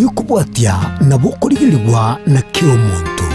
Oyokobwatia nabo okorigerigwa na kera omonto.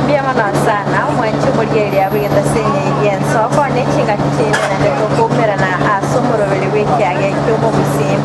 Mbuya mono sana omwanchi omorigereria abegete ase eng'encho y'ensoko ne chingaki chinde naende tokoumerana ase omoroberi bw'ekiage ki'omogusii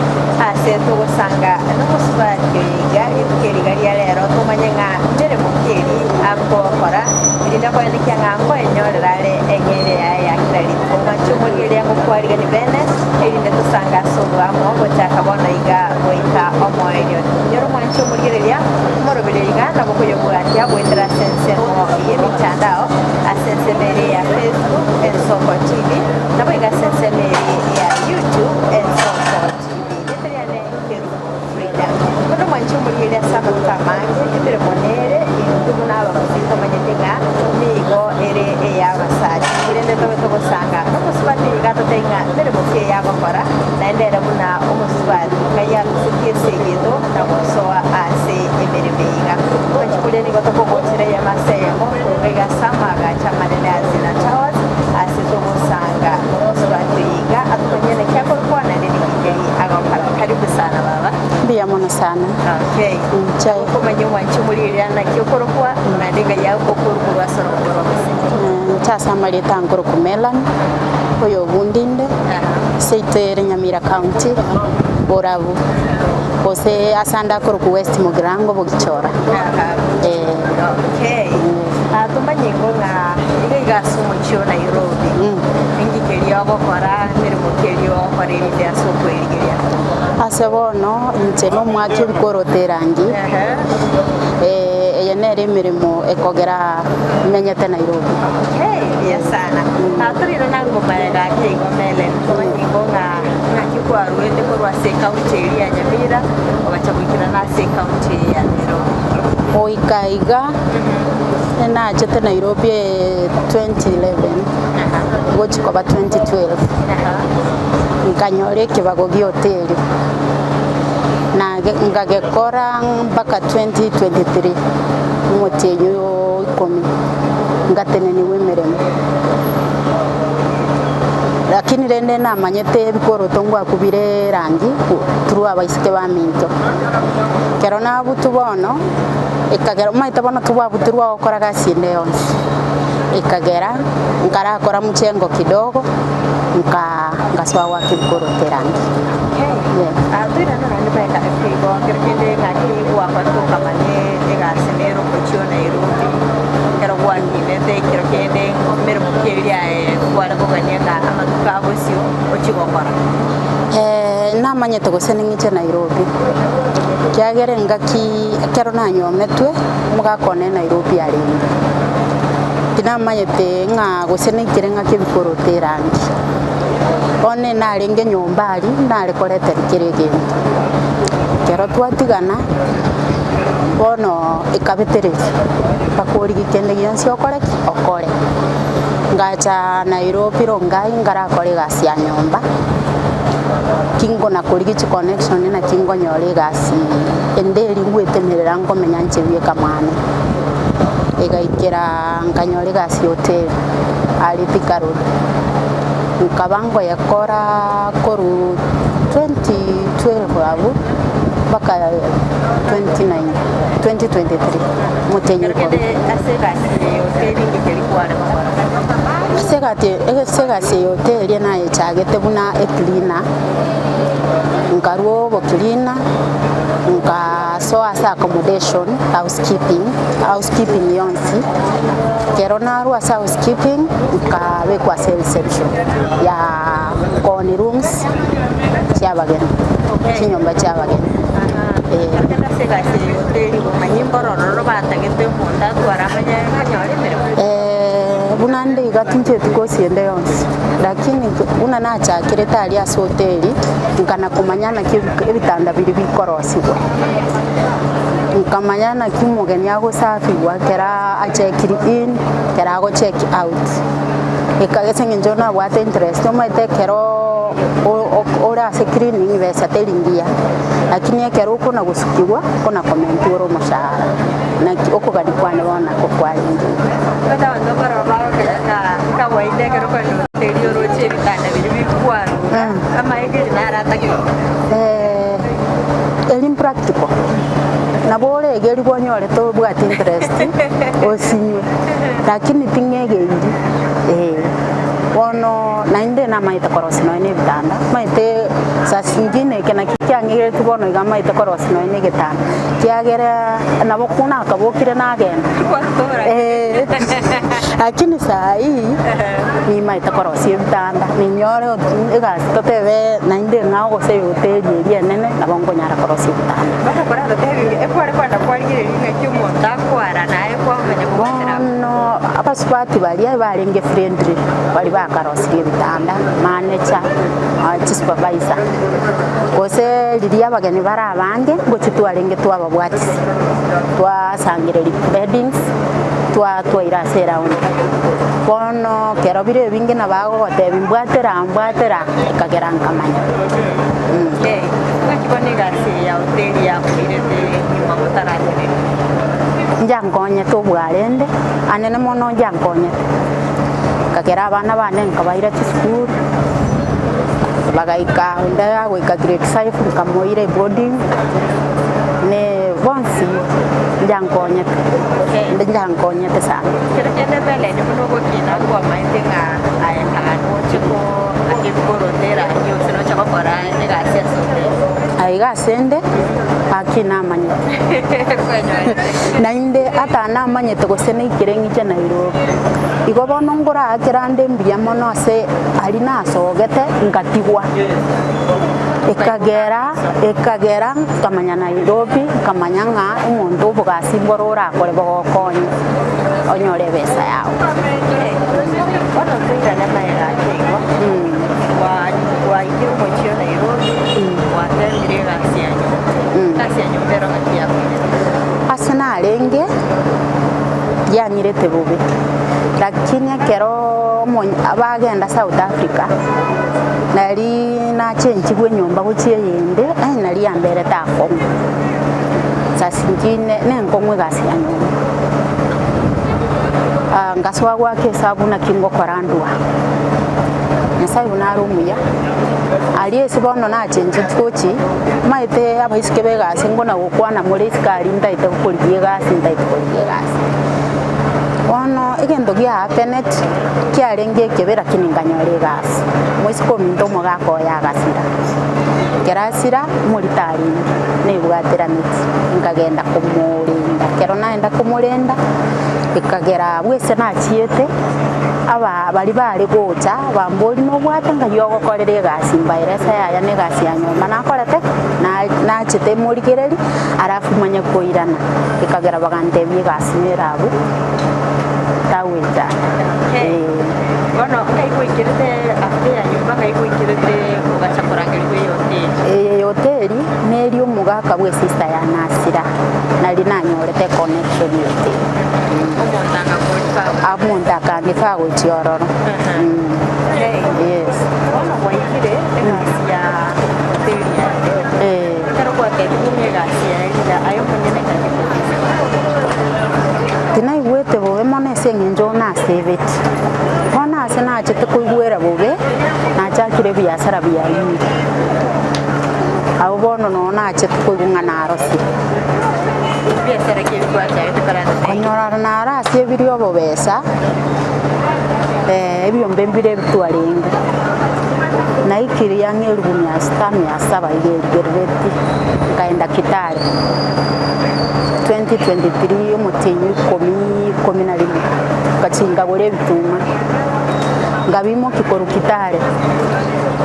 ase togosanga nomosubati oyo iga rituko eri iga ria rero tomanye ng'a meremo ki eri agokora erinde koenekia ng'a nkoenyorera are eng'eria yaye ya kera rituko. Omwanchi omorigereria ngokwarigani bene erinde tosange ase oboamo gochaka bono iga goika omoerio. Inyora omwanchi omorigereria Omoroberio iga nabo koyobwatia goetera ase ensemo y'emitandao, ase ensemo eria ya Facebook, Ensoko TV, naboigo ase ensemo eria ya YouTube, Ensoko TV. Rieta riane Kerubo Frida. Bono mwanche omorigereria ase amatuko amange, emeremo nere intwe buna abagusii tomanyete ng'a nigo ere ey'abasacha. Korende tobe togosanga nomosubati iga totebie ng'a meremo ki eye agokora, naende ere buna omosubati ng'ai arusetie ase egeto na gosoa ase emeremo eye iga. Omochie oria nigo tokogochera eyemo ase eyemo korwa iga ase amaagacho amanene a Zina Towers, ase togosanga nomosubati oyo iga atomanyie naki akorokwa naende ninki keri agokora. Karibu sana baba. Mbuya mono sana. Okay. Chai. Okomanya omwanchi omorigereria naki okorokwa naende ng'ai okorwa korwa ase orogongo rwa Gusii. Inche ase amarieta nkorokwa Melanie, oyo obundinde, seito ere Nyamira County, Borabu. Gose ase ande akorokwa West Mugirango Bogichora. Eh. Okay. Ah, tomanye igo ng'a iga iga ase omochie o Nairobi ninki keria ogokora emeremo ki eria ogokora erinde ase okwerigeria? Ase bono inche nomwaki obikorota erangi, eh, eye nere emeremo ekogera menyete Nairobi. Okay, buya sana. Ah, torire nang'o magega ake igo Mellen, tomanye igo ng'a Naki kwaruete korwa ase ekaunti eria ya Nyamira ogacha goikerana ase ekaunti eye ya Nairobi? Goika iga nachete Nairobi 2011 gochia koba 2012 nkanyora ekebago gia hoteli nage nkagekora mpaka 2023 omotienyi o ikomi ngateneniwa emeremo. Lakini rende namanyete ebikoroto ngwakubire erangi through abaiseke baminto. Ekero nabutwa bono, ekagera omanyete bono tobwabutirwe ogokora gasi ende yonsi, ekagera nkarakora mchengo kidogo, nka ngasoa goaka ebikoroto erangi. Okay. Yeah. Ah, toirane naende magega ake igo, ekero kende ng'aki gwakorete okamanya egasi nere omochie o Nairobi, ekero gwakinete ekero kende emeremo ki eria aye kware kogania ng'a amatuko a bosio ochie gokora? Namanyete gose ning'iche Nairobi, ekiagera engaki ekero nanyometwe, omogaka one Nairobi arenge. Tinamanyete ng'a gose naikire ng'ake ebikoroto erangi. Bono narenge nyomba aria, nare koretera kera egento. Ekero twatigana, bono ekabetereria, mpaka origie kende gionsi okore ki? Okore. Ngacha Nairobi Rongai ngarakore egasi ya nyomba, ki nkona korigia chiconnection naki nkonyora egasi ende eria ngwetenerera nkomenya inche bweka mwane. Egaikera nkanyora egasi ya hoteli aria Thika Road, nkaba nkoyekora korwa 2012 abwo mpaka 2019 2023 omotienyi Ekero ikomi. kende ase egasi eye ya hoteli ngekeri kware gokora. Ase egati ase egasi eye ya hoteli nayechagete buna ecleaner, nkarwa obocleaner, nkasoa ase accommodation, housekeeping, housekeeping yonsi, ekero narwa ase housekeeping, nkabekwa ase reception ya koni rooms chia abageni, chinyomba chia abageni eh. Ekero kende ase egasi eye ya hoteli omanye mbororo batagete omonto atware amanye konyora emeremo. Buna nde iga tincheti kosi ende yonsi, lakini buna nachakerete aria ase hoteli, nkana komanya naki ebitanda biria bikorosigwa. Nkamanya naki omogeni agosafigwa ekero achekiri in, ekero agocheck out. Eka ase eng'encho nabwate interest omanyete ekeroo ore ase cleaning besa teri ngiya, lakini ekero okona gosukigwa, okona komentwa ore omoshahara. Naki okogania kwane bono nakwo kwarenge iga. Omanyete abanto mbaroo bagokenya ng'a kawaida ekero okogenda hoteli oroche ebitanda biria bikwarura, amaegeri naro atagete. Eri mpractical, nabo oregerigwe onyore tobwati interest osinywe, lakini ting'egeiri eh. Bono naende namaete korosia nonya na ebitanda, maete saa zingine eke naki kiang'egeretie bono iga maete korosia nonya na egetanda, kiagera nabo nakabokire nagenda eh, lakini saa hii nimaete korosia ebitanda, ninyore egasi totebe naende ng'a gose ehoteli eria enene nabo nkonyara korosia ebitanda. Bono koratotebie ekware kwenda kwarigereria ng'aki omonto akwara naye kwamanya kobwatera abwo. Bono abasubati baria barenge friendly baria bakarosirie ebitanda, manager, chisupervisor, gose riria abageni bare abange ngochia twarenge twababwatisia, twasangereria beddings, twa twaira ase eround. Bono ekero bire ebinge nabo agogotebia mbwatera aa mbwatera aa, ekagera nkamanya. Okay, ng'aki bono egasi eye ya hoteli yakoirete nyuma motaratenena? Njankonyete obwarende, anene mono njankonyete, nkagera abana bane nkabaira chisukuru, bagaika onde agoika grade five nkamoira eboarding, ne bonsi njankonyete, Okay. njankonyete sana. Kero kende mbeleni buna ogokina nkwamaete ng'a aye noche ko ake korota erangi gose noche gokora egasi ase hoteli. Aiga ase nde, gaki namanyete. Kwenyorete. Naende ata namanyete gose naikire ng'iche Nairobi. Igo bono nkoraakera ande mbuya mono ase aria nasogete ngatigwa. Ekagera ekagera nkamanya Nairobi, nkamanya ng'a omonto obogasi mboro orakore bogokonye onyore ebesa yago. Bono toirane magega ake igo, gwaikire omochie o Nairobi, gwatebire egasi ya nyomba. Egasi ya nyomba ero ng'aki yakoirete? Ase narenge yang'irete bobe, lakini ekero bagenda South Africa, nari nachenchigwe enyomba gochia eyende, aye nari yamberete akong'u. Saa zingine nenkong'u egasi ya nyomba. Ngasoa goaka esabu naki ngokora ndua. Nyasaye buna are omuya, aria ase bono nachenchetie gochi, maete abaiseke ba egasi nkona gokwana more isiko aria ntaete korigia egasi ntaete korigia egasi. Bono egento gia happened, kiarenge ekebe lakini nkanyora egasi, moiseke ominto omogaka oye agasira, ekero asira, omorito arenge, nebwateraneti, nkagenda komorenda, ekero naenda komorenda, ekagera abwo ase nachiete, aba baria bare gocha bamboria nobwate ngai ogokorera egasi mbaere ase yaya na egasi ya nyomba nakorete na nachete morigereria alafu manye koirana, ekagera bagantebia egasi nere abwo tagwechanda Okay. eh. Bono ngai gwaikerete after ya nyomba ngai gwaikerete ogacha korangerigwa eyehoteli. Eye hoteli neri omogaka bwe sister ya Nasira nari nanyorete econnection ya hoteli. Omonto agakorifaa gochia. Omonto akang'ifaa gochia ororo. Okay. Yes. Bono gwaikire egasi ya hoteli yaye. Eh. Ekero gwatebigwe ng'a egasi yaye riria aye omonyene ng'aki koigwa? Tinaigwete bobe mono ase eng'encho nasebeti. Bono ase nachete koigwera bobe, nachakire ebiasara biayire. Abwo bono noo nachete koigwa ng'a narosire. Ebiasara ki ebi gwachagete korana Konyora naro ase ebiria obobesa, ebiombe mbire ebi twarenge, naikire ang'e elifu mia sita mia saba iga erigerereti, nkaenda Kitale 2023 omotienyi ikomi ikomi na rimo, ngachia nkagora ebituma, nkabimokia korwa Kitale,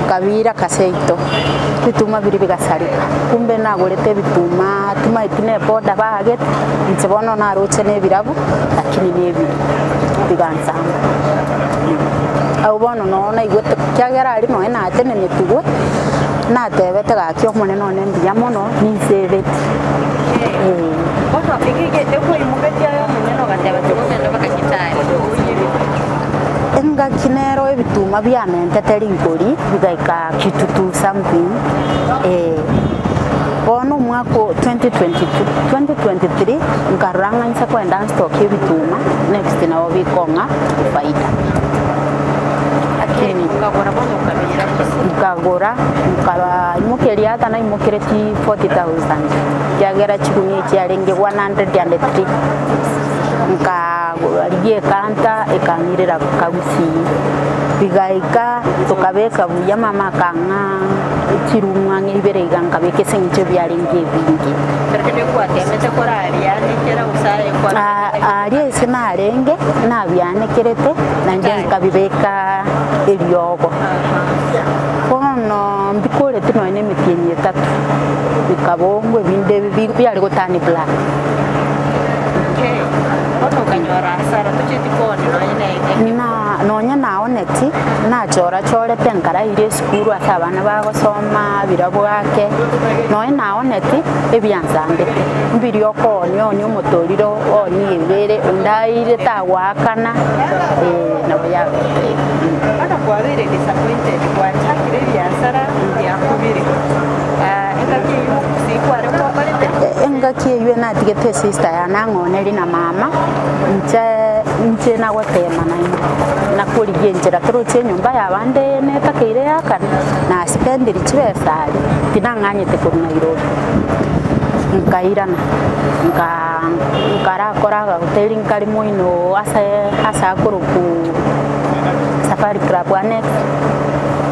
nkabiira Kaseito, ebituma biria bigasareka, kumbe nagorete ebituma timaeti na eboda baagete, inche bono naroche na ebirabu lakini na ebibe. Bigansamba. Abwo bono noo naigwete ekiagera aria nonye natenenetigwe, natebete gaki Omonene one mbuya mono, ninsebeti. Eh. Bono eke ekwaimogetie aye omonyene ogateba tiga ogende mpaka Kitale oiyerwe. Engaki nero ebituma biamentete rinkori bigaika kitu two something, eh. Bono omwaka o 2022, 2023 nkarora ng'a inse kwenda nstoke ebituma next nabo bikong'a efaida. Lakini Okagora bono okabiira gose? Nkagora, nkaimokeria ata naimokereti 40,000 ekiagera chigunia echiarenge 103, nkarigia ekanta ekang'irera kagusii, bigaika tokabeka buya mama akang'a chirumu ang'e ibere iga nkabeka ase eng'encho biarenge ebinge. Ekero kende gwatemete korarianekera gose aye Ah, aria ase narenge nabianekerete naende nkabibeka eriogo. Bono mbikoreti nonya na emetienyi etato, bikabongwa ebinde bi biare gotani black. Bono okanyora hasara tochieti koonia nonya na eke. Na nonya naoneti, nachora chorete nkaraire esukuru ase abana bagosoma birabwo ake, nonya naoneti ebiansandete, mbiria okoonia onie omotoriro oonie ebere, onde aire tagoakana, nabo yabete igo. Bono kwabeire disappointed gwachakire ebiasara biakubire, engaki eywo gose kware gwakorete? Engaki eywo natigete esister yane ang'onerie na mama, inche inche nagotema naende, nakorigia enchera toroche enyomba ya abande netakeire yakane, naspendiri chibesa aria, tinang'anyete korwa Nairobi. Nkairana, nka nkarakora agahoteli nkare moino ase ase akorokwa Safari Club Annex,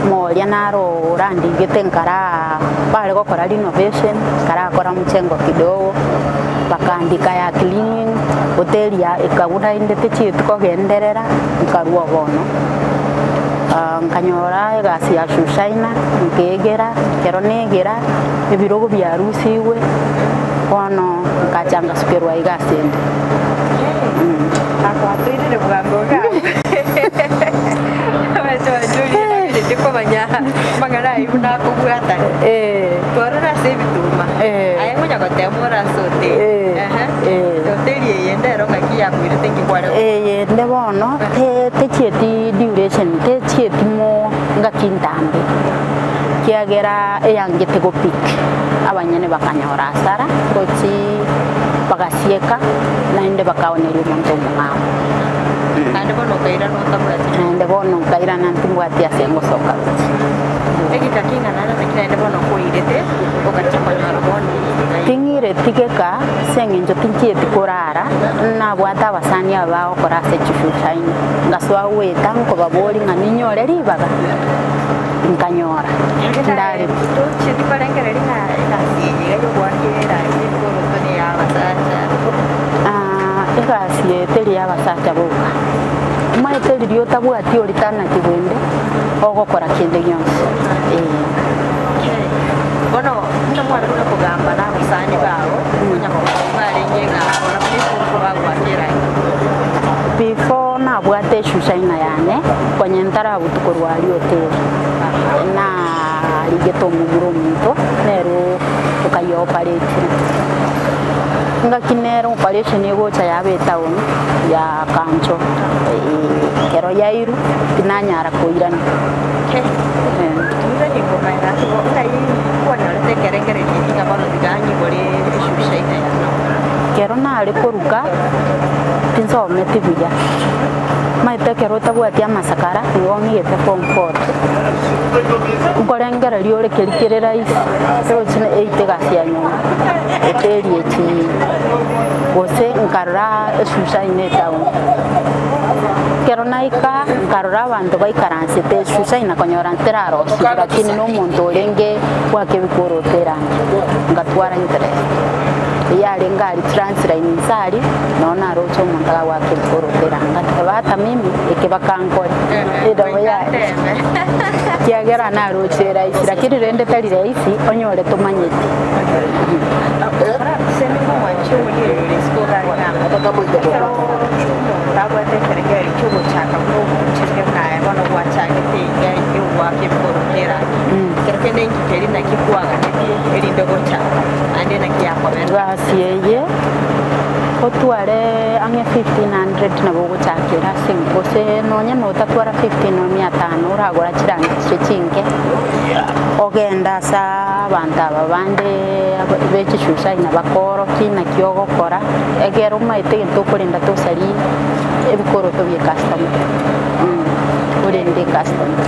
moria naro orandigete nkaraa bare gokora renovation, nkarakora mchengo kidogo, bakandika ya cleaning, hoteli ya ekagwa naende techieti kogenderera, nkarwa bono. Nkanyora egasi ya shushaina, nkaegera, ekero naegera, ebirogo biarusigwe, bono nkacha ngasukerwa iga ase ende. Akwatoirire bwango iga Abanto banchorire nabireti komanya amang'ana ayio buna akobwatana. Twarora ase ebituma, aye ngonya goteba ore ase hoteli. Hoteli eye ndero ng'aki yakoirete nki kware gokora? Eye ende bono te techieti duration techieti mo ngaki ntambe ekiagera eyangete go pick abanyene bakanyora hasara gochi bagasieka naende bakaoneria omonto omong'ao. Naende bono okairana otabwati. Naende bono nkairana ntimbwati ase ngosoka gochia. Egeka king'ana naki naende bono kwairete ogachia konyora bono iga. Ting'ireti geka ase eng'encho tinchieti korara, nabwate abasani aba bagokora ase chifushaini, ngasoa goeta nkobaboria ng'a ninyore ribaga, nkanyora ndareti. Tochieti korengereria ng'a egasi eye iga yogoaka erangi ebikoroto neya abasacha. Egasi eye teri ya abasacha boka, omanyete riria otabwati oritanachi bwende ogokora kende gionsi eh. Bono buna mwarenge kogamba na abasani bao, konya kogamba barenge ng'a barabwo nigo bagoaka erangi. Before nabwate eshushaina yane, konya ntarabutu korwa aria hoteli, narigete omomura ominto nere okayeoparetire. Engaki nere operation egocha yaba etown ya Kancho, ekero yairwa tinanyara koirana. Toiranie komanya ase bo ng'ai kwanyorete ekerengererio eki ng'a bono tiga nyigore eshushaina yane. Ekero nare koruga tinsometi buya, omanyete ekero otabwati amasakara nigo ong'igete form four, nkorengereria ore keria kere rahisi oroche eite egasi ya nyomba hoteli echi gose nkarora eshushaina etown. Ekero naika nkarora abanto baikaransete eshushaina konyora nterarosiwa lakini na omonto orenge goaka ebikoroto erangi, ngatwara interest. Eyarenge aria transline inse aria, noo naroche omonto agoaka ebikoroto erangi, ngateba hata mimi eke bakankore eroho yaye ekiagera naroche erahisi lakini rende tari rahisi onyore tomanyeti. Oratusemi ng'a omwanchi oria oyore isiko iga are ng'a ekero omonto. Otabwate ekerengererio ki'ogochaka buna ogocheria buna aye bono gwachagete iga ogoaka ebikoroto erangi, ekero kende inki keria naki kwaganetie erinde gochaka, naende naki yakobera? Egasi eye otware ang'e 1500 nabo ogochakera ase gose nonye notatwara 15 nonya mia tano oragora chirangi chiria chinke, ogende ase abanto aba bande be chisusa aina bakoorokie naki ogokora. Ekero omaete egento okorenda tosarie ebikoroto bie customer orende ecustomer.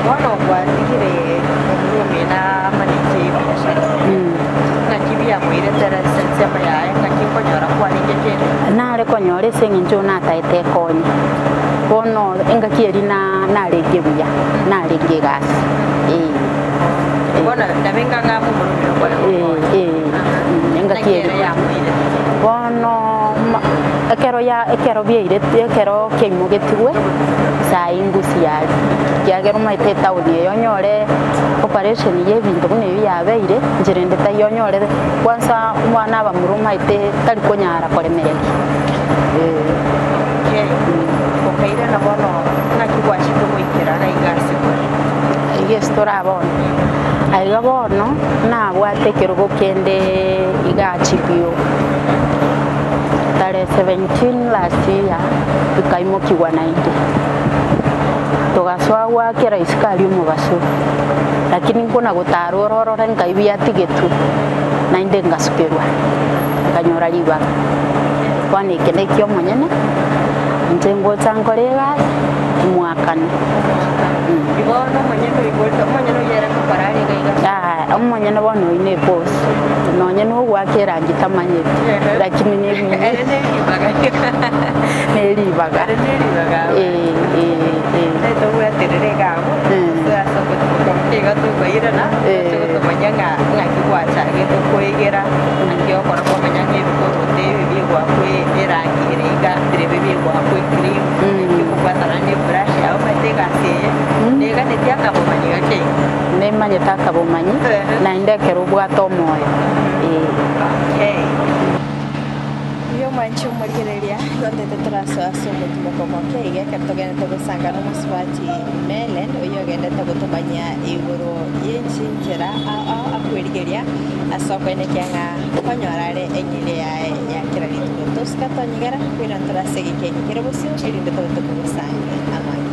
Bono gwatigire omorwomino amaneti ebiashara ng'aki biamoirete ase ensemo yaye ng'aki nkonyora kwarenge kende? Nare konyora ase eng'encho nataete ekonye, bono engaki eria na narenge buya, narenge egasi eh. Bono nabe ngang'a amo omorwomino kware gokonya. Eh, engaki Naki ere eria yamoirete? Bono ma ekero ya ekero biaireti ekero kiaimogetigwe, saa ingusi yaria, ekiagera omanyete etaoni eye onyore operation ya ebinto buna ebi yabeire, nchera ende taiyo onyore kwanza omwana abamura omanyete tari konyara koremereria eh. Okay, okairana bono ng'aki gwachete goikera iga iga ase kore? Iga ase tore aa bono, aiga bono nabwate ekerogo kende iga GPO, tarehe 17 last year bikaimokigwa naende, togasoa goakera isiko aria omobaso, lakini nkona gotara ore orore nkai biatigetwe, naende ngasukerwa, nkanyora ribaga. Bono eke na ekia omonyene, inche ngocha nkore egasi, mwakane. Igo nomonyene oigorete, omonyene oyio ere ngokora are iga iga. Yaya, omonyene bono oyio ne eboss, nonye na ogoaka erangi tamanyeti, lakini ne Ere ne ribaga. ne ribaga. Ere ne ribaga aba. Eh, eh, eh. Naye tobwaterere iga abwo, Mm. ase ase ogotumoka moke iga tokoirana, Eh. toche gotomanya ng'a ng'aki gwachagete koegera, ng'aki okora kwamanya ng'a ebikoroto ebi bigoakwa erangi ere iga, mbirebe bigoakwa ecream, Mm. naki okobwatana na ebrush yao omanyete egasi eye, neganetie akabomanyi gake iga. Nimanyete akabomanyi, naende ekero obwate omoyo, ee. Okay. Buya omwanche omorigereria, igo ntete torasoe ase omotimoko moke iga ekero togenderete gosanga nomosubati Melen, oyio ogenderete gotomanyia igoro ye chinchera ao ao akwerigeria ase okoenekia ng'a nkonyora are enyiri yaye ya kera rituko. Tosika tonyegera, koirana tore ase egeka eke kere bosio, erinde tobe tokogosangia amange.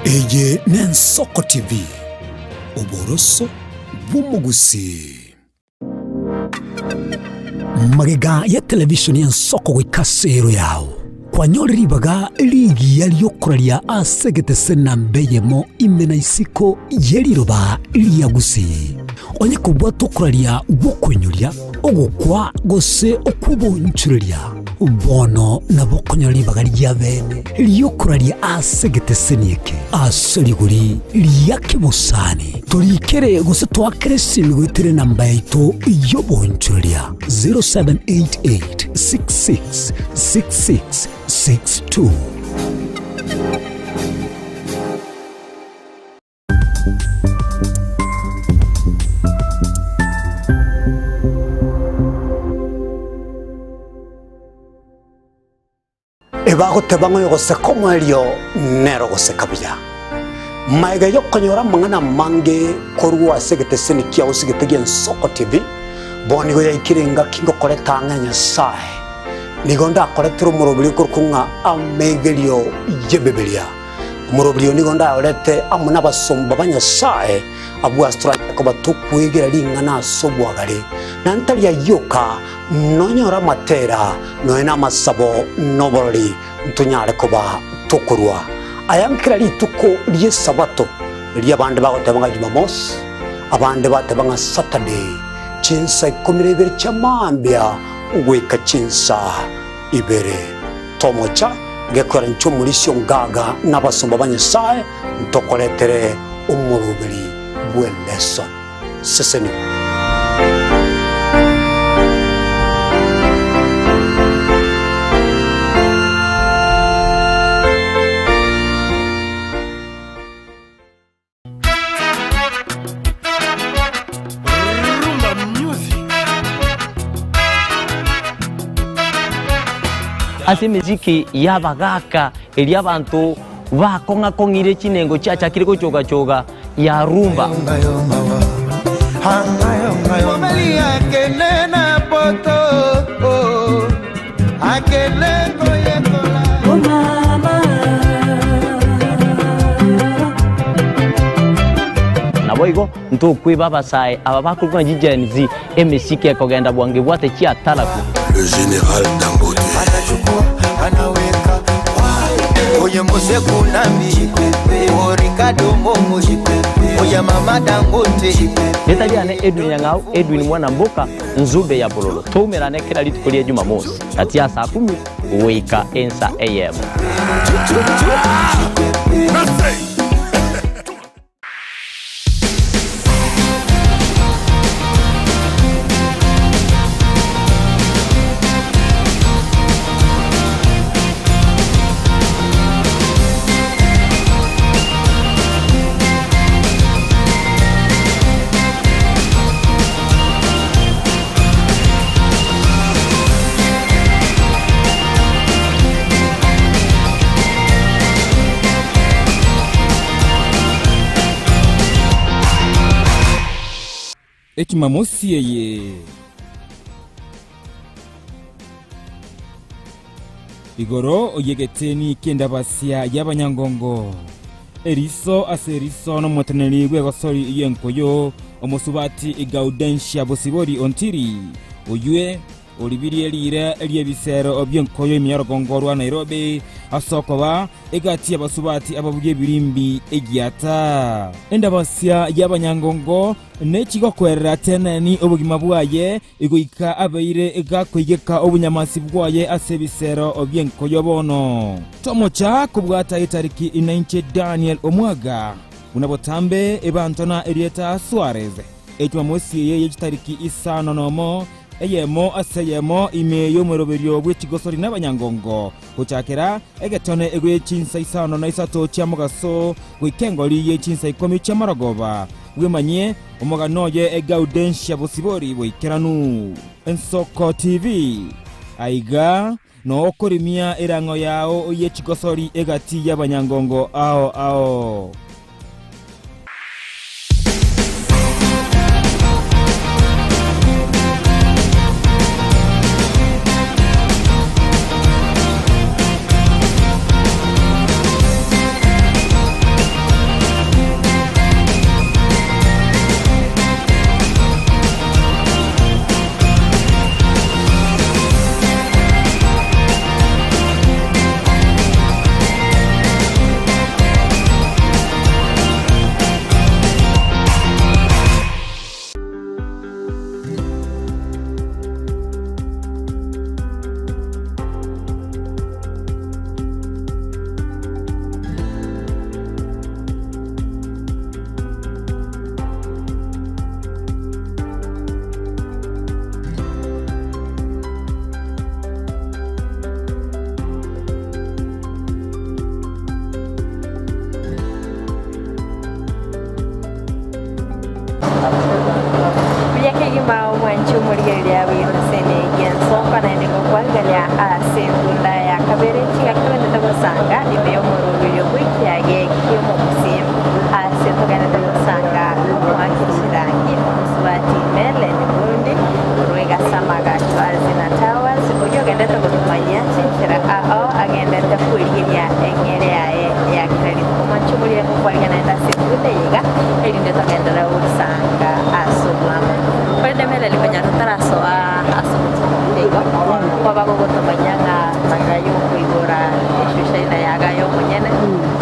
Eye n'Ensoko TV, oboroso bw'omogusii. Magega ya television y'Ensoko goika ase ero yao, kwanyore ribaga rigiya riokoraria ase egetese namba eyemo ime na isiko ye riroba ria Gusii. Onye kobwata okoraria gw'okoinyoria, ogokwa gose okw'obonchoreria, bono nabo okonyora ribaga ria bene ri'okoraria ase egeteseni eke ase rigori ria kebosani. Torikere gose toakere esimi goetera enamba yaito y'obonchoreria 0788 66 66 62. Ebagoteba ng'a oyogoseka omoerio nere ogoseka buya. Magega y'okonyora amang'ana amange korwa ase egeteseni kiao ase egete gi'Ensoko TV, bono nigo yaikire engaki ngokoreta ang'e Nyasae. Nigo ndakoretere omoroberi okorokwa ng'a Amegerio y'Ebibilia. Omoroberi oyo nigo ndayorete amo nabasomba ba Nyasae, abwo ase toranyare koba tokwegera ring'ana ase obwagare, na ntari ayio oka, nonyore amatera, nonya namasabo, na oborori, ntonyare koba tokorua aya nkera rituko ri'Esabato, riria abande bagoteba ng'a Jumamosi, abande bateba ng'a Saturday. Chinsa ikomi na ibere chia mambia goika chinsa ibere. Tomocha gekwera inche omorisia ongaga na abasomba ba Nyasae ntokoretere omoroberi bw'eleso. Sesenigwa. Rumba music. Ase emesiki y'abagaaka eria abanto bakong'a-kong'ire chinengo chiachakire gochoga-choga ya rumba. Naboigo ntokweba abasae aba bakorokwa ng'a chiGen Z, emesiki ekogenda bwango ebwate chiataraku. Le général Dangote. Anachukua anaweka oye Mose Kunambi o Ricardo Momo oye Mama Dangote. Rieta riane Edwin Nyang'au, Edwin Mwanamboka, Nzube ya Bololo. Toumerane kera rituko ria Jumamosi gati ya saa kumi goika ensa eyemo. Echumamosi eye. Igoro y'egeteni ki'endabasia y'abanyangongo, eriso ase eriso nomoteneneri bw'egosori y'enkoyo, omosubati Gaudensia Bosibori Ontiri, oywe oribirie riire ri'ebisero bi'enkoyo ime y'orogongo rwa Nairobi ase okoba egati y'abasubati ababugia ebirimbi egiata. Endabasia y'abanyangongo nechigokwerera teneni obogima bwaye Goika abeire gakoigeka obonyamasi bwaye ase ebisero bi'enkoyo bono. Tomocha kobwata etariki inainche Daniel Omwaga, buna botambe ebanto na erieta Suarez, Ejumamosi eye ye chitariki isano nomo, eyemo ase eyemo ime y'omweroberio bwe chigosori n'abanyangongo, gochakera egetone gie chinsa isano na isato chia mogaso goika engori ye chinsa ikomi chia marogoba, bwemanyie Omogano oye Gaudensia Bosibori boikeranu. Ensoko TV, Aiga noo okorimia erang'o yao ye chigosori egati y'abanyangongo ao ao. Buya kegima omwanchi omorigereria bw'egeseni gi'ensoko naende ngokwangeria ase engunda ya kabere chingaki togenderete gosanga ime y'omoroberio bw'ekiage ki'omogusii ase togenderete gosanga omoaki chirangi omosubati Mellen Bundi korwa egasama Gachwazi na Towers oyio ogenderete gotumanyia chinchera ao agenderete kwerigeria eng'ere yaye ya kera rituko. Omwanchi omorigereria ngokwangeria naende ase engunda eye iga erinde togenderere gosanga ase obwamo. Korende Melanie konya totarasoa ase omochie igo, kwaba gogotomanyia ng'a magega y'okoigora eshushaina yaga y'omonyene,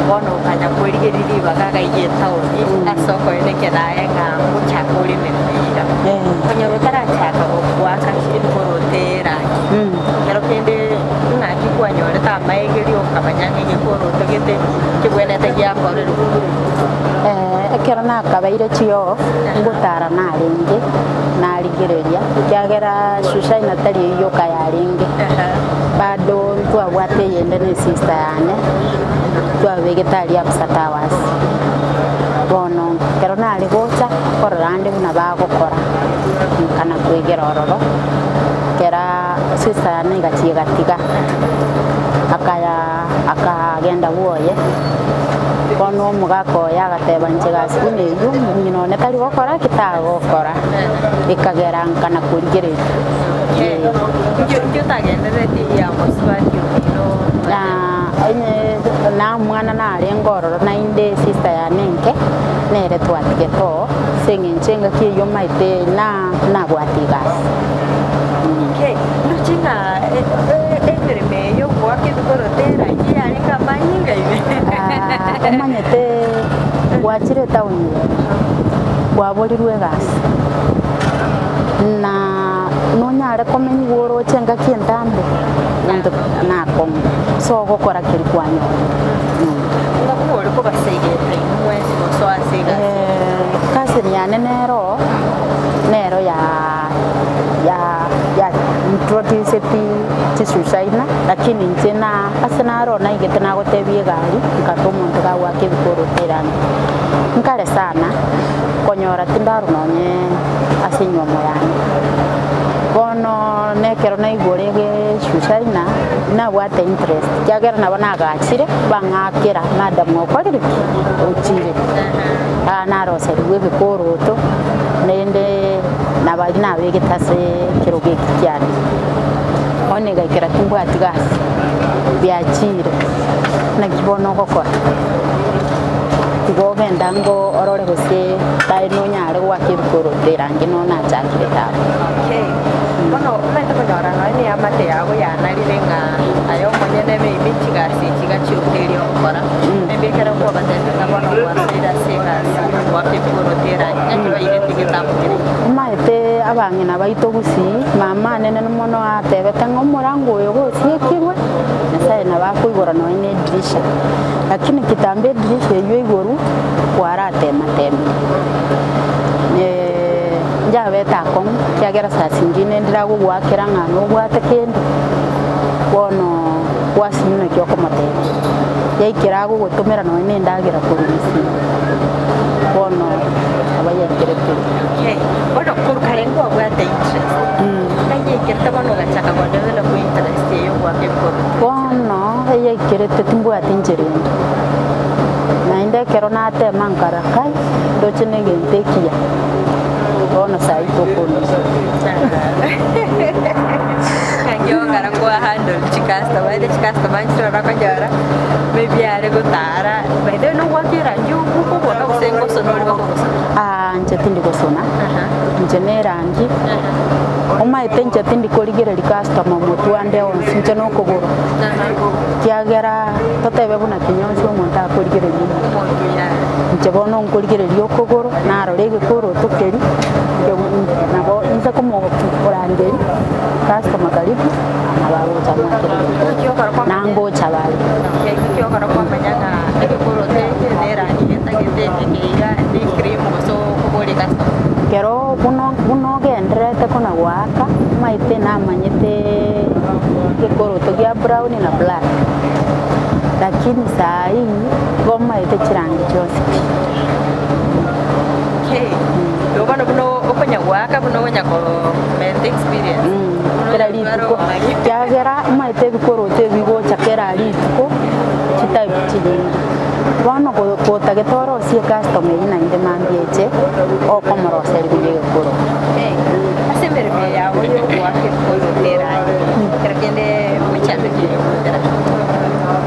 bono okanya kwerigeria ribaga agaiga etaoni ase okoenekia naye ng'a ngochaka ore emeremo eye iga. Konyora otara. Okarigeria okamanya ng'a egekoroto gete kebwenerete giakorerwa. Ekero nakabeire chioff, ngotara narenge, narigereria, ekiagera shushaina tari eyio yoka yarenge, bado ntwabwate eyende na esister yane, twabegete aria Absa Towers. Bono ekero nare gocha, nkorora ande buna bagokora, nkana kwegera ororo, ekera sister yane egachia egatiga, akaya akagenda bwoye, bono omogaka oye agateba inche gasi buna eywo ng'ina one tari gokora ki? Tagokora, ekagera nkana korigereria eh. Inki otagenderereti ya mosubati omino? Onye na omwana narenge ororo naende sister yane enke, nere twatigete oo, ase eng'encho engaki eywo omanyete na nabwate egasi. Okay, ndoche ng'a emeremo eye yogoaka ebikoroto erangi yarenge amanyinga ime. Omanyete gwachire etaoni eye, kwaborirwe egasi, na nonyare komenyigwa oroche engaki entambe, monto nakong'u, so ogokora keria kwanyora. Ng'aki ore kobaseegeta inwe mwensi gosoa ase egasi eye? Cousin yane nero, nero ya ya ya introduceti chisushaina, lakini inche na ase naro naigete nagotebia egari, nkata omonto gagoaka ebikoroto erangi. Nkare sana, konyora tindarwa nonye ase enywomo yane. Bono nekero naigure egesushaina, nabwate interest, ekiagera nabo nagachire, bang'akera madam okorire ki? Ochire. Aa naroserigwe ebikoroto, naende nabaria nabegete ase ekerogo eki kiane. Bono egaikera timbwati gasi, biachire, naki bono ogokora? Tiga ogende ango orore gose tae nonyare goaka ebikoroto erangi nonya nachakire tata. Okay. Bono omanyete konyora nonya na eamate yago yanarire ng'a aye omonyene maybe chigasi echi iga chioka eria ogokora, maybe ekero kwabatebia ng'a bono gwasoire ase egasi yogoaka ebikoroto erangi, ng'aki bairete egetabu keria? Omanyete abang'ina baito gusii, mama nene mono atebete ng'a omorango oyo gosiekirwe, Nyasaye nabo akoigora nonya na edirisha. Lakini kitambo edirisha eywo igoro, kwaratemateme. Njabete akong'u, ekiagera saa zingine ndiragogoakera ng'a nobwate kende, bono gwasinywa naki okomotebia. Yaikera agogotomera nonya na endagera korwa gusii, bono aba yaikerete iga. Okay, bono korwa kare nkwabwate interest, ng'ai yaikerete bono ogachaka go develop interest eye yogoaka ebikoroto? Bono eyaikerete timbwati inchera ende, naende ekero natema nkara kai, ndoche na egento ekiya, bono saii tokonusa. Naki ogokora kwa handle chicustomer, ere chicustomer nchire orakonyora maybe are gotara, by the way nogwaka erangi okobwata gose ngosona ore bakogosona? Aa inche tindi gosona, inche na erangi, omanyete inche tindi korigereria customer omotwe ande onsi, inche na okogoro, ekiagera totebe buna kinyonsi omonto akorigereria omotwe. Inche bono nkorigereria okogoro, narora egekoroto keria, nabo inse komorangeria customer karibu, nabo agocha amwakere egekoroto, na ngocha bare. Ekero buna buna ogendererete kona goaka, omanyete namanyete egekoroto gia brown na black, lakini saa hii igo omanyete chirangi chionsi pi. Okay. Igo bono buna okonya goaka buna okonya komenta experience. Kera rituko, ekiagera omanyete ebikoroto ebi bigocha kera rituko, chitype chinyinge. Bono gotagete orosie ecustomer eyio naende mambia eche, okomoroseria buya egekoroto. Okay. Ase emeremo eye yago ya ogoaka ebikoroto erangi, ekero kende emechando ki ogoetera?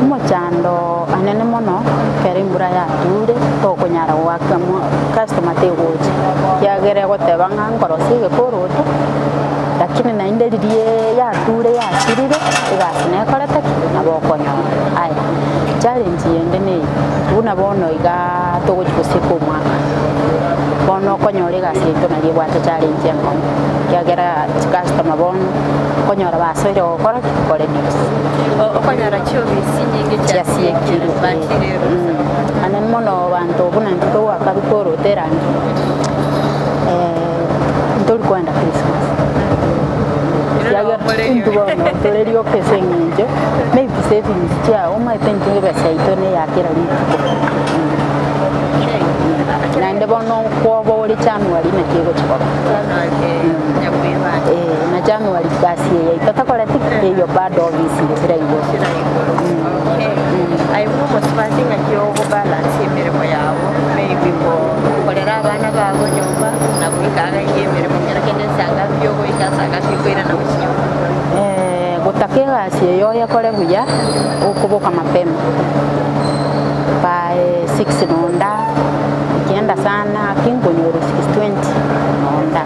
Omochando anene mono, ekero embura yature, tokonyara goaka mo customer tegocha, ekiagera egoteba ng'a nkorosia egekoroto, lakini naende riria yature yachirire, egasi nekorete ki? Nabo okonyora. Aya, challenge yende neye, buna bono igaa togochi gosieka omwaka. Bono okonyora egasi yaito nario ebwate challenge enkong'u, ekiagera chicustomer bono okonyora basoire gokora ki? Koreduce. Okonyora chiofisi chinyinge Chiasiekirwe, bachire eh. Naende mono abanto buna intwe togoaka bikoroto erangi, ntori koenda Christmas. Ekiagera intwe bono tore rioka ase eng'encho maybe savings chiago omanyete intwe ebesa yaito neya kera rituko. Naende bono nkwoba ore January naki egochi koba. Eh, na January gasi eye yaito tokoreti ki? Eyio bado obviously bire igoro. Aye buna omosubati ng'aki ogobalance emeremo yago maybe gokorera abana bago nyomba na goika iga iga emeremo kero kende nsa ngapi ogoika nsa ngapi okoirana gochia nyomba? Gotaka egasi eye oyekore buya, okoboka mapema. By 6 nonda ekienda sana ki nkonyora 6:20 nonda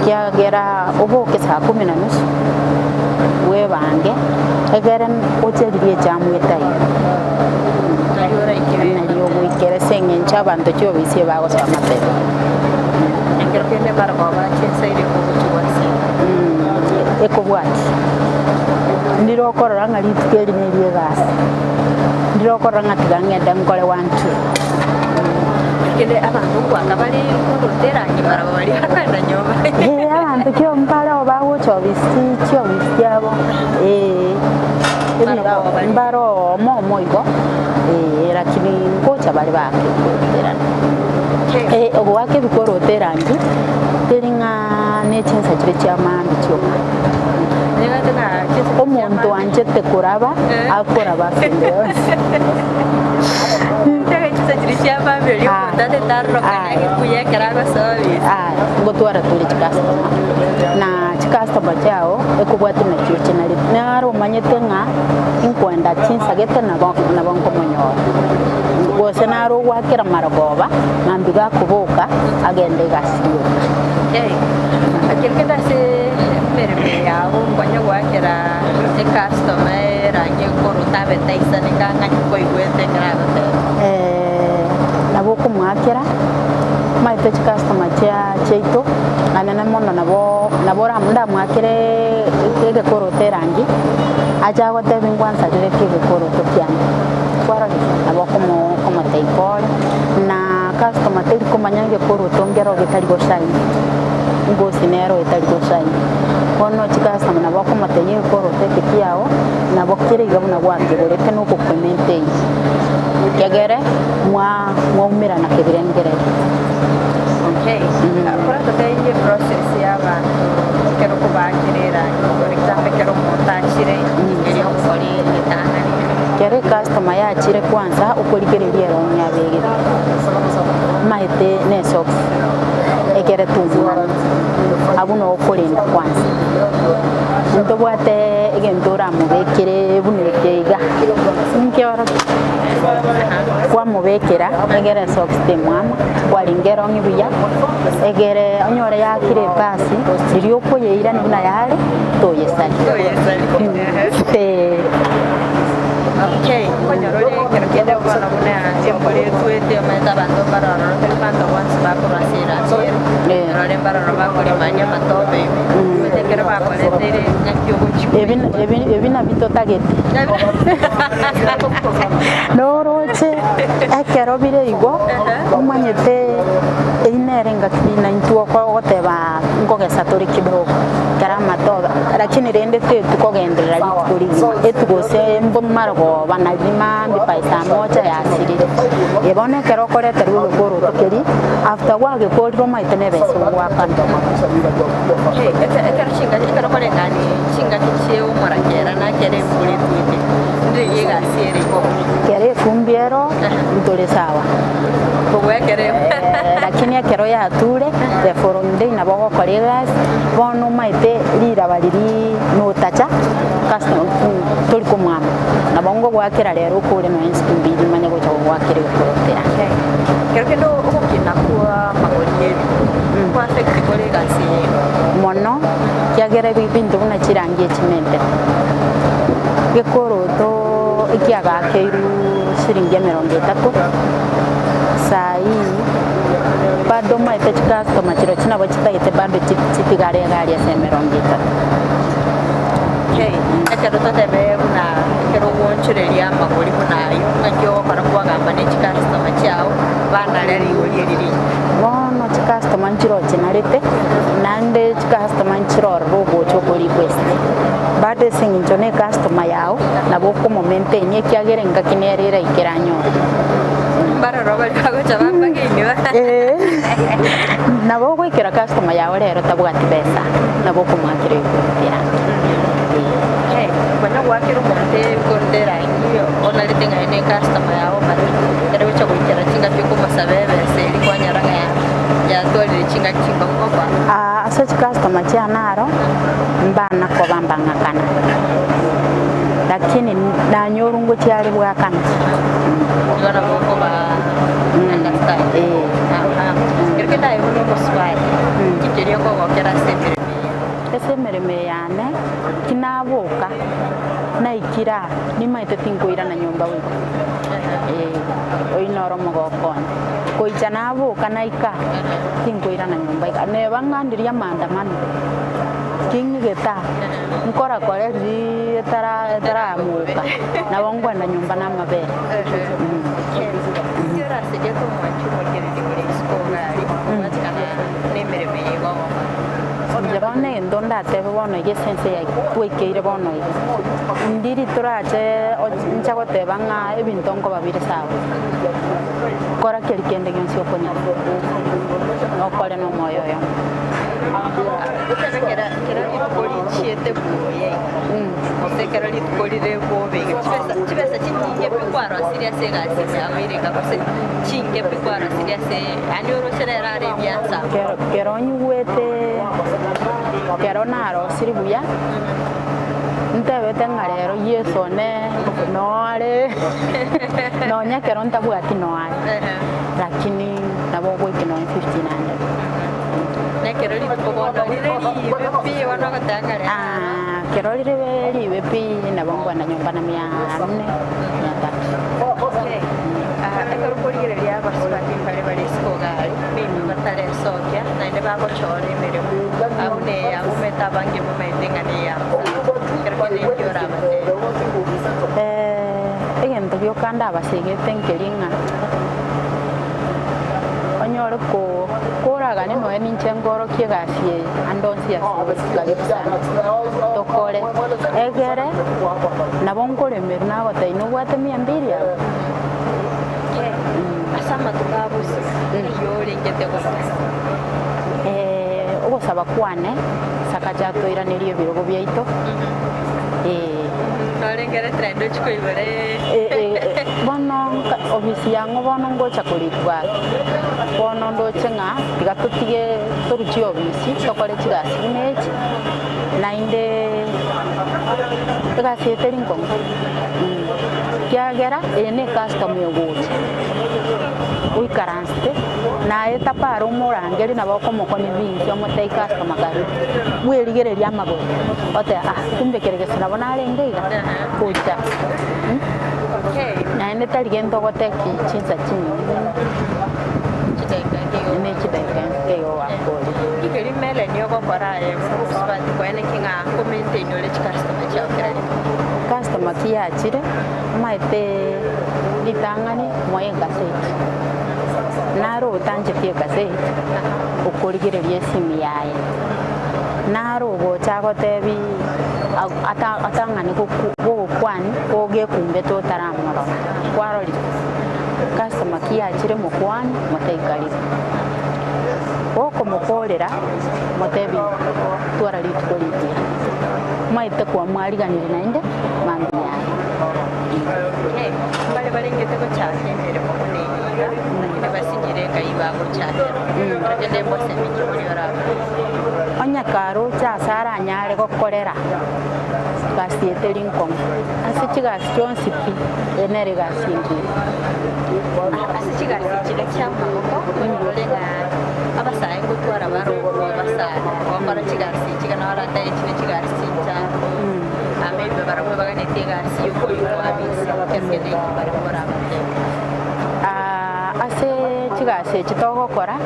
kiagera oboke saa kumi na nusu bwebange egere oche riria echamu etaiyo nario ogoikera ase eng'encho abanto chiofisi ebagosoa mapema. Ekero kende bargoba chinsa eria ogochia gwasinda. Ekobwatia ndire okorora ng'a rituko eri neria egasi. Ndire okorora ng'a tiga ng'ende nkore one two. Kende abanto nkoaka bare korota erangi barabwo baria bakoenda nyomba. Ee, abanto ki mbareo bagocha obisi chiobisi chiabo ee, mbaro omo omo igo ee, lakini ngocha bare baake ebikorota erangi. Ee, ogoaka ebikorota erangi teri ng'a ne chinsa chiria chia maambia chioka. Omonto oanchete koraba, akoraba ase ende yonsi. Ngotwara tore chicustomer, na chicustomer chiao ekobwatia naki ochenarete. Naro omanyete ng'a inkwenda chinsagete nabo nabo nkomonyora. Gose naro ogwakera marogoba, mambia gakoboka agende egasi rioka. Ekero kende ase emeremo eye yago nkonya goakera ecustomer erangi ekorota abe taisaneka ng'a nkoigwete ekero agoteba. Nabo okomoakera, omanyete chicustomer chia chiaito anene mono nabo nabo ora ndamoakere egekoroto erangi, ache agotebie ngwansareretie egekoroto kiane, kwarorire? Nabo okomo okomotebia pore, na customer teri komanya egekoroto nkero getari goshine. Ngosi nero etari goshine. Bono chicustomer nabo okomotebia egekoroto eke kiago nabo kere iga buna gwakegorete na ogokomaintain kegere mwa mwaumerana kebirengererio. Okay. Kora totebie eprocess ya abanto ekero okobakera erangi for example ekero omonto achire erio okore egetang'ani. Kero ecustomer yachire kwanza okorigereria erong'i abegete. Omanyete ne esocks ekere tumwana abwo noo okorenda kwanza. Ntobwate egento oramobekere buna eke iga, nkeorokia kwamobekera egere esocks temwama, kwaringa erong'i buya, egere onyore yakire epasi, riria okoyeirani buna yare, toyesaria. Eeh. Okay, nkonyora ore ekero kende bono buna embura etwete omanyete abanto mbare ororo tari banto bonsi bakorwa ase erasi ere, Eh. orore mbare ororo bakorimania amatobe ime, omanyete ekero bakoreteire ng'aki ogochia Ebi ebi ebi nabio totagete. Noroche ekero bire igo, omanyete eyio nere engaki naintwe oko ogoteba nkogesa tore kidogo. Ekero amatobe, lakini rende tetukogenderera rituko rigima, etugose mbomarogoba nari maambia by saa moja yasirire. Ee bono ekero okoreterwa egekoroto keria, after gwagekorire omanyete na ebesa ogoakana. Okay, ekero chingaki ekero okoreng'ani chingaki chia omorakera na ekero embura etwete, ndiri egasi ere igo. Kero efumbi ero, ntore sawa. Kobua ekero Lakini ekero yature, the following day nabo ogokora egasi, bono omaete riraba riria notacha customer tori komwama. Nabo ngogoakera rero okore nonya nchituko mbiri manye gocha gogoakera egokorotera. Ekero kende ogokina kwa amagori ya ebinto, kwa affect kore egasi eye igo? Mono, ekiagera ebinto buna chirangi echi nembete. Gekoroto ekiagakeirwe shilingi emerongo etato, saa hii. Bado omaete chicustomer chirochio nabo chitagete bado chitigare iga aria ase emerongo etato. Ekero totebe buna ekero ogoonchoreria amagori buna ayio, ng'aki ogokora kwagamba ne chicustomer chiao banare rigori eri rinyinge? Bono chicustomer nchirochinarete, naende chicustomer nchirororo ogocha oko request. Bado ase eng'encho na ecustomer yao, nabo okomo maintain ekiagera engaki nere eraikere anyore. Mbaroro baria bagocha bampaga Ee, nabo ogoikera customer yao rero tabwati besa, nabo okomoakera ebikoroti yake. Ee. Konya goakera omonto ebikoroti erangi onarete ng'a aye ne ecustomer yao but ekero ogocha goikera chingaki okomosaba ebesa eria kwanyora ng'a yatwarire chingaki chinkong'u gokoa. Ase chicustomer chiane aro, mbana koba mbang'akana, lakini nanyorwa ngochia are bwakana. Igo nabo okoba understand. Ee. Aha. Ekero kende aye buna omosubati, nki keria okogokera ase emeremo eye? Ase emeremo eye yane, tinaboka, naikire aa, nimaete tinkoirana nyomba goika, ee, oyio noro omogoko one. Goicha naboka naika aa, tinkoirana nyomba iga, neba ng'andirie amaandamano, ting'igete aa, nkorakore riria etara etaramoka, nabo nkoenda nyomba na amabere. Inki orasegete omwanchi omorigereria ore isiko iga aria, kobwatikana nemeremo eye iga ogokora? Inche bono egento ndatebe bono iga ase ense eye twaikeire bono iga, ndiri torache nche goteba ng'a ebinto nkoba bire sawa, kora keri kende gionsi okonyara, okore na omoyo oyomo. Ekero kera kera rituko richiete buya iga, gose ekero rituko rire bobe iga, chibesa chibesa chinyinge pi kwarosirie ase egasi yago ere iga gose chinke pi kwarosirie ase yaani oroche rero are ebiansa. Kero kero nyigwete kero narosirie buya, ntebete ng'a rero Yeso one noare nonya ekero ntabwati noare, lakini nabo ogoika nonya 1500. Nekero rituko bono rire riibe pi bono ogoteba ng'a rero aro. Kero rire riibe pi nabo nkogenda nyomba na mia nne, mia tatu. Okay. Ekero okorigereria abasubati mbare bare isiko iga aria, maybe bataresokia naende bagochora emeremo, abwo na eye abwo omanyete abange mbamaete ng'a neye abasacha, ekero kende inki orabatebie? Egento gioka ndabasegete nkeria ng'a onyore koragane nonya ninche nkorokia egasi eye ande onsi ase karibu sana tokore egere nabo nkoremerwa nagotebia nobwate mia mbili abwo. Ase amatuko a bosio eyio orengete goika. Ogosaba kwane sakaja atoiranerie ebirogo biaito. Norengereti naende ochie koigora Bono ofisi yang'o bono ngocha korikwa ake? Bono ndoche ng'a tiga totige toruchie ofisi tokore chigasi buna echi, naende egasi eye teri nkong'u ekiagera eye ne ecustomer egocha oikaransete naye tapara omorangerie nabo okomoconvince omotebie customer karibu, bwerigererie amagoro otebe ah kumbe kere gese nabo narenge iga gocha naende tari gento ogoteki chinsa chinyinge ne chidaeka nke igo gwakorire. Keri Melanie ogokora aye mosubati koeneki ng'a ko maintain ore chicustomer chiao kera rituko. Customer kiyachire omanyete ritang'ani moe egaseti, naro otancheti egaseti okorigereria esimi yaye, naro ogocha agotebi atang'ani gogokwania ogekumbete otaramorora, kwarorire? Customer kiyachire mokwanie motebie karibu. Gokomokorera motebie twara rituko rigiya, omanyete kwamwariganirie naende mambia yaye. Mbare barengete gochaka emeremo buna eye iga, lakini basinyire ngai bagochakera. Kero kende mbosemi ki boria orabae? Onye karoche ase aranyare gokorera gasi eye teri nkong'u, ase chigasi chionsi pi, eye nere egasi engiya. Ase chigasi chiria chi'amaboko, onyore ng'a abasae ngotwara barobwo abasae gokora chigasi echi iga nabo oratebe echi ne chigasi chinchafu, maybe barabwo baganetie egasi yokoigwa abisi, ekero kende eki barabwo orabatebie. Ase chiga. Chigasi echi togokora,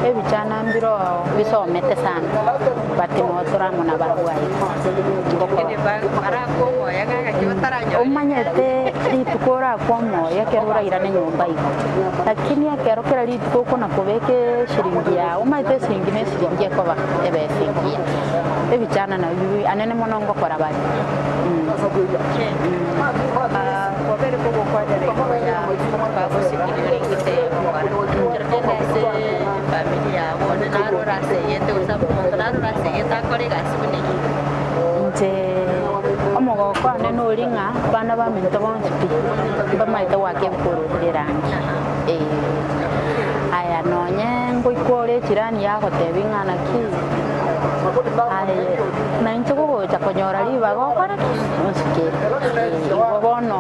ebichana mbire oo bisomete sana, but noo tore amo nabarabwo aye. Omanyete rituko orakwe omoyo ekero orairane nyomba igo, lakini ekero kera rituko okona kobeka eshiringi yago, omanyete eshiringi na eshiringi ekoba ebesa engiya. Ebichana nabio anene mono ngokora bare. Kwabere kogokwanera igoro ya bagosikire ring'ite gokora ekero kende ase efamiri yago onde naro orasegete gose omonto naro orasegete akore egasi buna eyio. Inche omogoko one nori ng'a abana baminto bonsi pi mbamaete goaka ebikorokire erangi eh. Aya nonye ngoika ore echirani yagotebia ng'a naki aye nainche gogocha konyora ribaga okore ki? Onsukere. Igo bono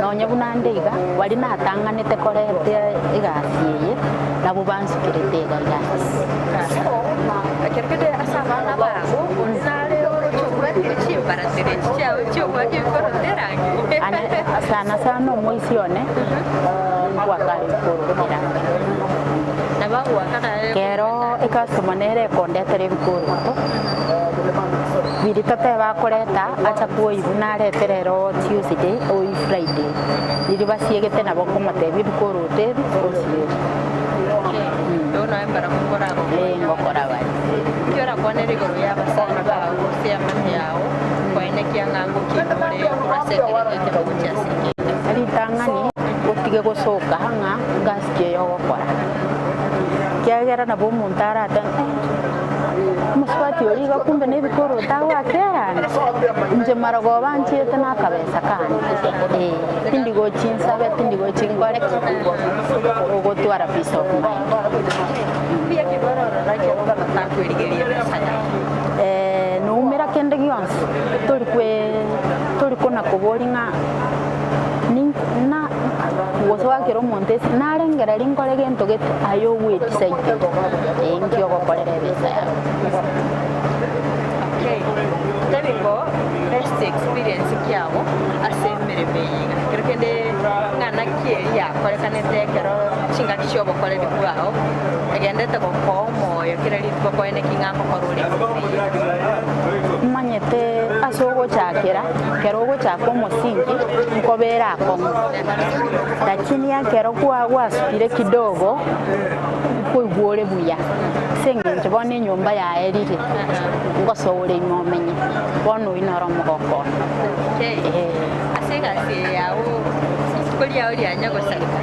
nonye buna nde iga, baria natang'anete koreta egasi eye, nabwo bansukerete iga iga. Ekero kende ase abana bago, onde nare oroche obwate chimbaratero echi chiao chi'obwate ebikoroto erangi. Ane sana sana omoisia one nkwaka are ebikoroto erangi. Nabo agoaka naye Kero ecustomer nere ekondetera ebikoroto, biria toteba akoreta acha kwoyia buna arete rero Tuesday oyia Friday, riria basiegete nabo nkomotebia ebikoroto ebi osiege. Igo noe mbarabwo moragokonya. Ee, ngokora bare. Nki orakwanere igoro y'abasani bao gose eamate yao koenekia ng'a ngokina ore korwa ase ekerengo ekemo gochia ase ekende? Ritang'ani otige gosoka ng'a ngasi ki eye ogokora, ekiagera nabo omonto arate ng'a eh, omosubati oria iga kumbe na ebikoroto agoaka erangi, inche marogoba anchiete na akabesa kane, eh, tindi gochi nsabe, tindi gochi nkore ki, ogotwara peace of mind. Mbuya ki bororora ekero batakwerigeria ebesa yao? Eh, noumera kende gionsi, tori kwe tori kona koboria ng'a na gose goakera omonto ase narengereria nkore gento gete aye ogwetisaitire eh nki ogokorera ebesa yago. Okay, totebi ngo best experience kiago ase emeremo eye iga, ekero kende ng'ana ki eria yakorekanete ekero chingaki chiobokoreri bwao egendete gokoa omoyo kera rituko koene ki ng'a ngokora ore emeremo eye iga. Omanyete ase ogochakera, ekero ogochaka omosingi nkobera akong'u, lakini ekero kwa gwasukire kidogo nkoigwa ore buya ase eng'encho bono enyomba yaerire, ngosoa ore ime omenye, bono oyio noro omogoko one. Okay. Eeh. Ase egasi eye yago rituko riao rianya gosareka.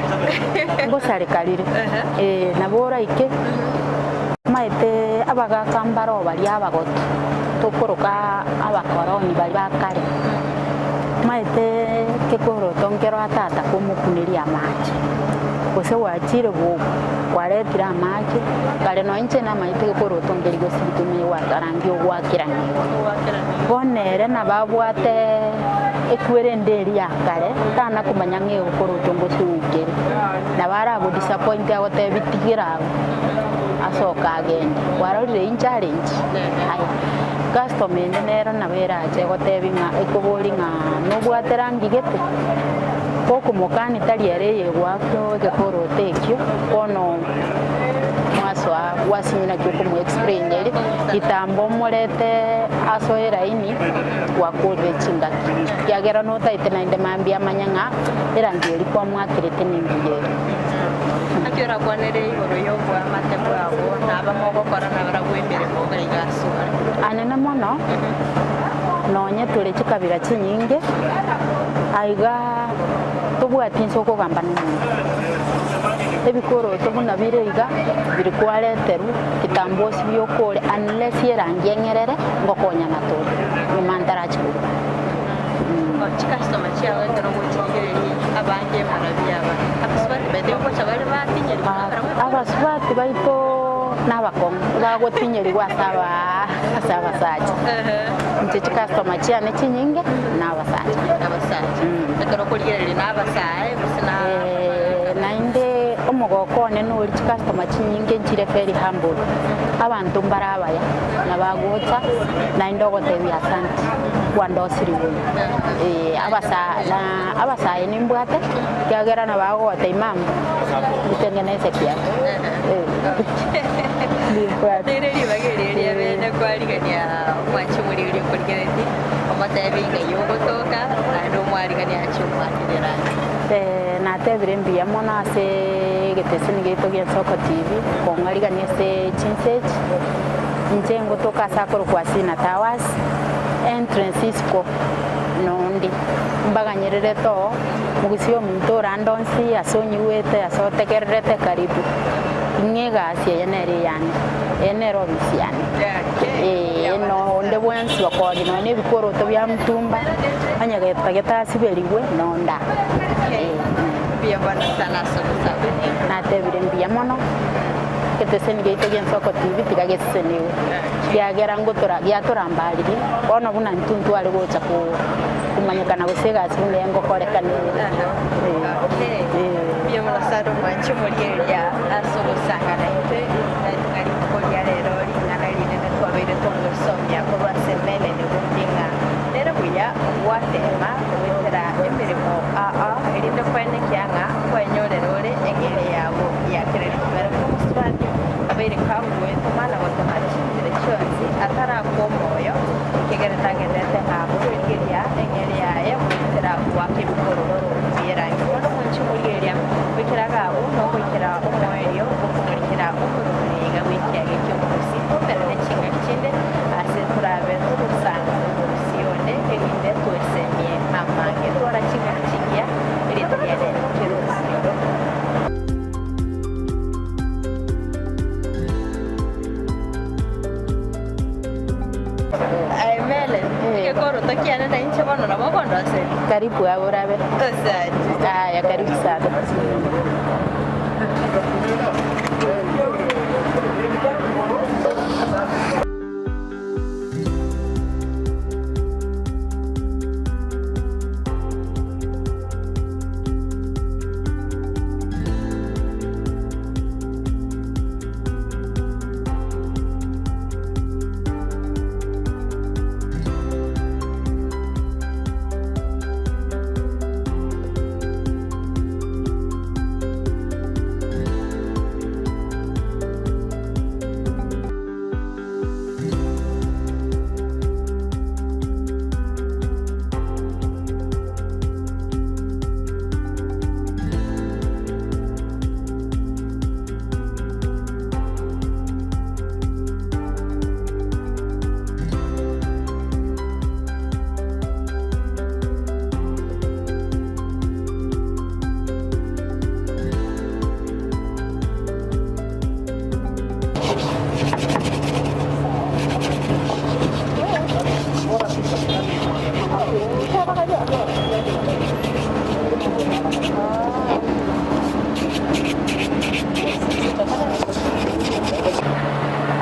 Ngosareka rire, ee nabo oraike Omanyete abagaaka mbaro baria abagotu, tokoroka abakoroni baria ba kare. Omanyete kekoroto nkero atata komokuneria amache, gose gwachire go kwaretire amache, kare nonya inche namanyete gekoroto nkeri gosibiti omanye gwakarangia ogwakeraniwa. Bono ere nabo abwate ekwere ende eria ya kare, tana komanya ng'a egekoroto ngosiunkere. Nabo aragodisappoint agotebi tigera abwo. Asoke agende. Kwarorire inche are inche? Aya, customer ende nero nabo erache egotebi ng'a ekobori ng'a nobwate rangi gete? Gokomokani tari ere eyegoakwa egekoroto ekio, bono mwasoa gwasinywa naki okomo explain eri, kitambo omorete asoe eraini gwakorire chingaki. Ekiagera notaete naende mambia amanye ng'a erangi eria kwamwakerete nengiya ere. Naki orakwanere igoro y'oboamate bwabo na abamogokora nabarabwo emeremo iga iga asore? Anene mono, nonye tore chikabira chinyinge, aiga tobwati inse okogamba nomonto. Ebikoroto buna bire iga, biri kwareterwa kitambo osibie okore unless erangi eng'erere, ngokonyana tore, nyuma ntarachi kogora. Chikastoma chiao ekero ogochirigereria abange mbarabwo aba abasubati baito ngocha bare batinyerigwa nabarabwo ebikoroto? Abasubati baito nabakong'u, bagotinyerigwa ase aba ase abasacha. Inche chikastoma chiane chinyinge nabasacha. Abasacha. Ekero okorigereria nabasae gose na Naende omogoko one nori. Chicustomer chinyinge nchire very humble, abanto mbare abaya na bagocha naende ogotebia asante kwandosiri buya. Eh, abasa na abasae nimbwate ekiagera nabo bagogotebia mama ntengeneze kiatu. Eh, nimbwate. Nere ribaga erio ria bene kwarigania omwanchi omoriri okorigeretie, omotebi ng'ai ogotoka, naende omwariganie ache omwakere erangi. Natebire mbuya mono ase egeteseni giaito gia Ensoko TV kong'arigania ase chinsa echi. Inche ngotoka ase akorokwa Asina Towers, entrance isiko nondi. Mbaganyererete oo, mogusie omonto orande onsi ase onyigwete ase otegererete karibu. Ing'e egasi eye nere eyane, eye nere obisi yane. Ee, nonde bwensi okoria nonya na ebikoroto bia mtumba, onye getagete asiberigwe, nonda. Ee. Mbuya mono sana ase ogosaba. Natebire mbuya mono, egeteseni giaito gia Ensoko TV tiga gesesenigwe, ekiagera ngotora giatorambaririe, bono buna intwe ntware gocha ko komanyekana gose egasi buna eye ngokorekana ere. Okay. Ee. Mbuya mono sana omwanche omorieria ase ogosanga naintwe ng'a rituko ria rero ring'ana rinene twabeire togosomia korwa ase Melanie Obundi ng'a nere buya gwatema goetera emeremo aa erinde koenekia ng'a kwenyorera ore eng'eria yago ya kera rituko. Ere buna omosubati obeire kagoetoma na gotema chinchera chionsi atarakwa omoyo, ekiagera tagenderete ng'a kwerigeria eng'eria yaye goetera goaka ebikororo bi'erangi. Bono omonche omorigereria goikera agwo nogoikera omoerio bw'okomorikera omoroberi iga bw'ekiage ki'omorusi, tomerane chingaki chinde ase torabe togosanga omorusi onde, erinde twesemie amange. Twara chingaki chingiya, erieta riane Kerosioro. Aye Melen, egekoroto kiane na inche bono nabo okondoseria. Karibu abwo orabe. Asante. Aya, karibu sana.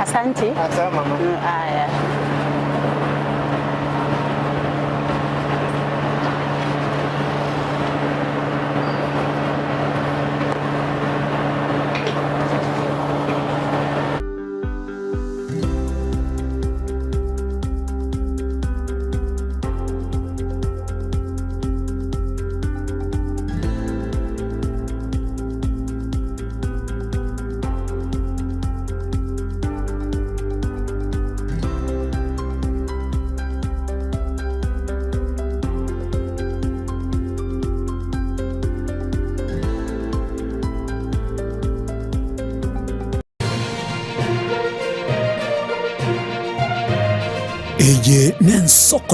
Asante. Aya. Eye nensoko.